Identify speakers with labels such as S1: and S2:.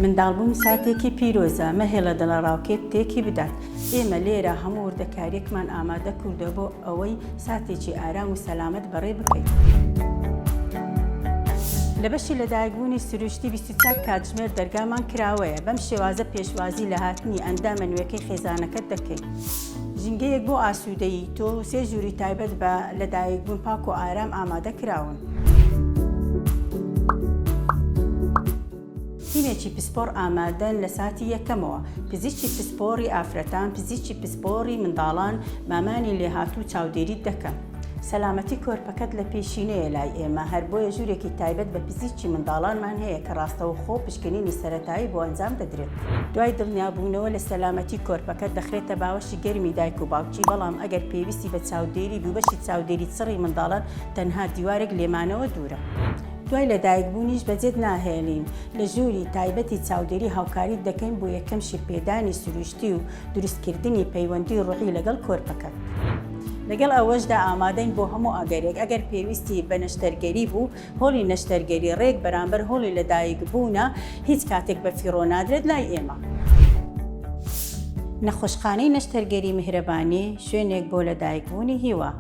S1: منداڵبوون ساتێکی پیرۆزە، مەهێڵە دڵەڕاوکێت تێکی بدات. ئێمە لێرە هەموو وردەکارییەکمان ئامادە کردووە بۆ ئەوەی ساتێکی ئارام و سەلامەت بەڕێ بکەیت. لە بەشی لەدایکبوونی سروشتی 24 کاتژمێر دەرگامان کراوەیە، بەم شێوازە پێشوازی لە هاتنی ئەندامە نوێکەی خێزانەکەت دەکەین. ژینگەیەک بۆ ئاسوودەیی تۆ و سێ ژووری تایبەت بە لەدایکبوون پاک و ئارام ئامادە کراون. تیمێکی پسپۆڕ ئامادەن لە ساتی یەکەمەوە، پزیشکی پسپۆڕی ئافرەتان، پزیشکی پسپۆڕی منداڵان، مامانی لێهاتوو چاودێریت دەکەن. سەلامەتی کۆرپەکەت لە پێشینەیە لای ئێمە، هەر بۆیە ژوورێکی تایبەت بە پزیشکی منداڵانمان هەیە کە ڕاستەوخۆ پشکنینی سەرەتایی بۆ ئەنجام دەدرێت. دوای دڵنیابوونەوە لە سەلامەتی کۆرپەکە، دەخرێتە باوەشی گەرمی دایک و باوکی، بەڵام ئەگەر پێویستی بە چاودێری بوو، بەشی چاودێری چڕی منداڵان تەنها دیوارێک لێمانەوە دوورە. دوای لەدایکبوونیش بەجێت ناهێڵین، لە ژووری تایبەتی چاودێری هاوکاریت دەکەین بۆ یەکەم شیرپێدانی سروشتی و دروستکردنی پەیوەندی ڕۆحی لەگەڵ کۆرپەکەت. لەگەڵ ئەوەشدا ئامادەین بۆ هەموو ئەگەرێک، ئەگەر پێویستی بە نەشتەرگەری بوو، هۆڵی نەشتەرگەری ڕێک بەرامبەر هۆڵی لەدایکبوونە، هیچ کاتێک بەفیڕۆ نادرێت لای ئێمە. نەخۆشخانەی نەشتەرگەری میهرەبانی، شوێنێک بۆ لەدایکبوونی هیوا.